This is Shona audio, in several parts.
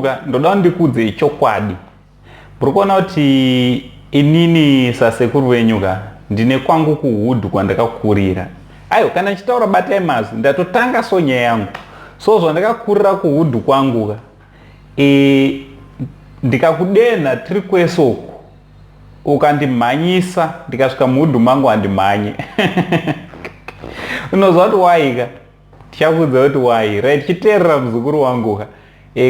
Vazukuru ka, ndoda ndikuudzei chokwadi. Muri kuona kuti inini sasekuru venyu ka, ndine kwangu kuhood kwandakakurira. Aiwa, kana ndichitaura batai mazwi, ndatotanga so nyaya yangu. So zvandakakurira kuhood kwangu ka, ndikakudenha tiri kwese uku, ukandimhanyisa ndikasvika muhood mangu handimhanye. Unoziva kuti why ka? Tichakuudza kuti why. Right, chiteerera muzukuru wangu ka.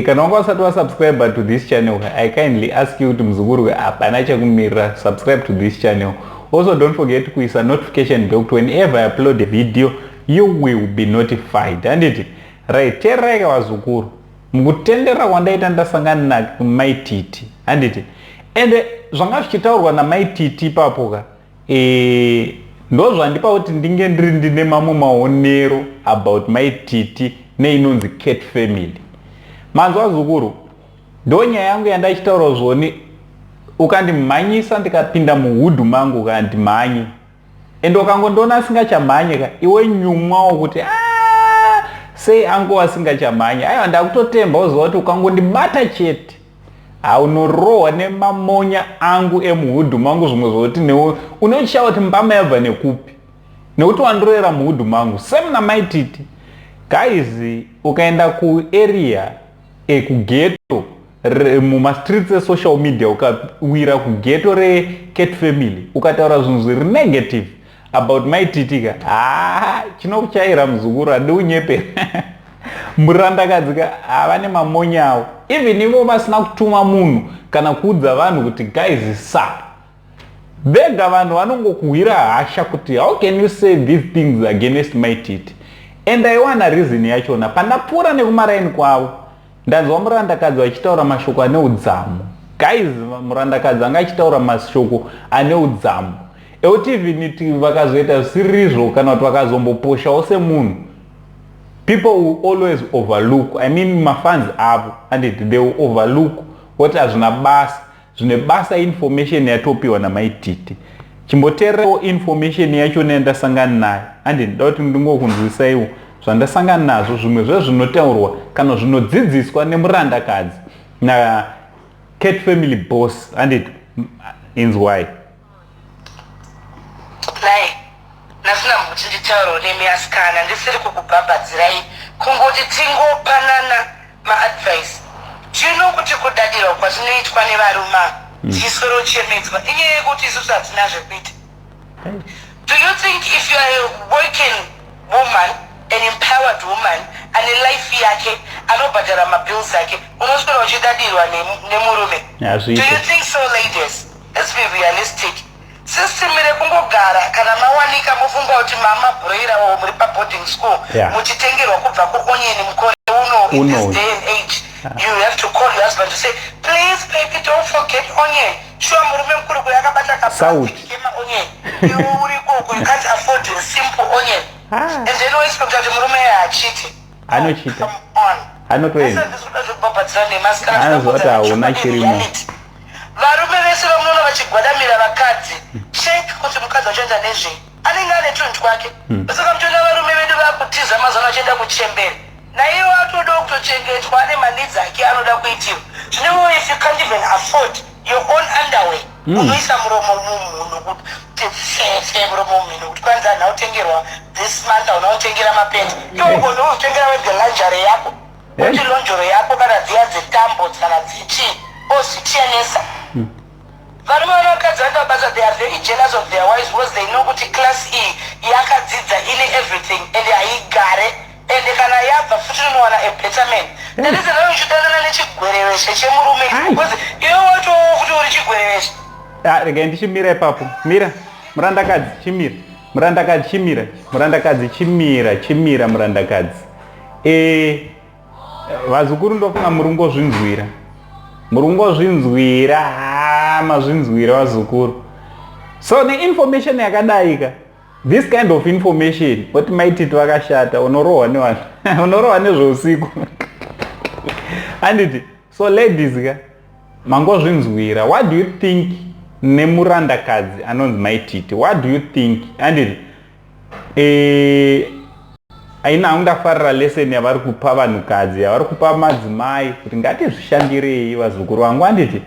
Kana wanga usati wasubscribe to this channel ka, I kindly ask you kuti muzukuru ka, hapana chekumirira, subscribe to this channel. Also don't forget kuisa notification bell kuti whenever I upload a video you will be notified. Handiti? Right, teererai ka vazukuru. Mukutenderera kwandaita ndasangana naMai Titi. Handiti? Ende zvanga zvichitaurwa naMai Titi ipapo ka, ndozvandipa kuti ndinge ndiri ndine mamwe maonero about Mai Titi neinonzi Cat Family. Manzwa zukuru, ndo nyaya yangu yandachitaura zvoni. Ukandimhanyisa ndikapinda muhood mangu ukandimhanye, ende ukangondiona asingachamhanye ka, iwe nyumwawo kuti "Ah, sei angu asingachamhanye?" Aiwa, ndakutotemba uziva kuti ukangondibata chete haunorohwa nemamonya angu emuhood mangu, zvimwe zvokuti newe unochaya kuti mbama yabva nekupi, nekuti wandiroera muhood mangu. Same naMai Titi guys, ukaenda kuarea ekughetto mumastreets esocial media, ukawira kughetto reCat Family, ukataura zvinhu zviri negative about Mai Titi ka, haa, chinokuchaira muzukuru, hadi unyepera. Murandakadzi ka hava nemamonya avo, even ivo vasina kutuma munhu kana kuudza vanhu kuti guys, sa vega vanhu vanongokuhwira hasha kuti how can you say these things against Mai Titi? And aiwana reason yachona. Pandapfuura nekumaraini kwavo, ndanzwa murandakadzi vachitaura mashoko ane udzamu guys. Murandakadzi anga achitaura mashoko ane udzamu ekuti even vakazoita zvisirizvo kana kuti vakazomboposhawo semunhu, people will always overlook. I mean, mafans avo, and they will overlook kuti hazvina basa. Zvine basa information yatopiwa naMai Titi. Chimboteerewo information yacho neyandasangana nayo. Andi ndoda kuti ndingokunzwisaiwo zvandasangana nazvo, zvimwe zvezvinotaurwa kana zvinodzidziswa nemurandakadzi naCat Family boss. Anditi inzwai. Nai nhasina mbuti nditaurawo nemi asikana, ndisiri kukubhabhadzirai, kungoti tingopanana maadvice. Do kuti kudadirwa kwatinoitwa nevarume tiswero chemedzwa inyaya yekuti isusu hatina zvekuita? Do you think if you are a working woman, an empowered woman ane life yake, anobhadhara mabills ake, unoswera uchidadirwa nemurume? Do Hazviite. you think so? Ladies, let's be realistic. System rekungogara kana mawanika mofunga kuti mama broirawo muri paboarding school, muchitengerwa kubva kuonion mukore uno, in Uno. this day and age you have to call your husband to say, "Please baby, don't forget onion." Sure, murume mukuru kuyo akabata Sauti. kaplastic kemaonion, iwe uri koko, you can't afford a simple onion. And then woexpecta kuti murume achiti Anochita. Come on. Anotoenda. Anoziva kuti hauna chirimo. Varume vese vamunoona vachigwadamira vakadzi, check kuti mukadzi wachoenda nezvei, anenge ane tunhu twake. Saka mutoona varume vedu vakutiza mazano vachienda kuchembere, naiwo atodawo kutochengetwa, ane maneeds ake anoda kuitirwa. Zvino if you can't even afford your own underwear, unoisa muromo mumhuno kuti pfepfe, muromo mumhino kuti kwanzi hanhu autengerwa this month, hauna kutengera mapendi, iwe ugone uzotengera wega lingerie yako, kuti lingerie yako kana dziya dzetambo kana dzichii, ozvichenesa. Varume vane vakadzi vanoita basa, they are very jealous of their wives because they know kuti class iyi yakadzidza, ine everything and haigare, and kana yabva futi unowana a better man. That is another, uchidanana nechigwereveshe chemurume Ai. because iwe watowo futi uri chigwereveshe. Ah, regai ndichimira ipapo. Mira murandakadzi, chimira murandakadzi, chimira murandakadzi, chimira, chimira murandakadzi. Vazukuru, ndofunga muri kungozvinzwira, muri kungozvinzwira. Ha, mazvinzwira vazukuru. So neinformation yakadaika, this kind of information, kuti Mai Titi vakashata, unorohwa nevanhu, unorohwa nezveusiku, handiti? So ladies ka, mangozvinzwira. What do you think nemurandakadzi anonzi Mai Titi? What do you think? Handiti? Aina hangu ndafarira lesson yavari kupa vanhukadzi, yavari kupa madzimai, kuti ngatizvishandirei, vazukuru vangu, handiti?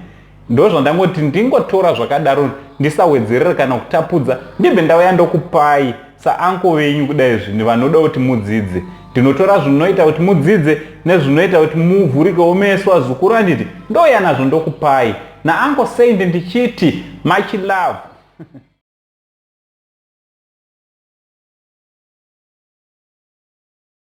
Ndozvandangoti ndingotora zvakadaro, ndisawedzerere kana kutapudza. Ndibve ndauya ndokupai saanko venyu kudai zvinhu vanoda kuti mudzidze. Ndinotora zvinoita kuti mudzidze nezvinoita kuti muvhurikewo meso, vazukuru, handiti? Ndouya nazvo ndokupai naanko Saint ndichiti much love.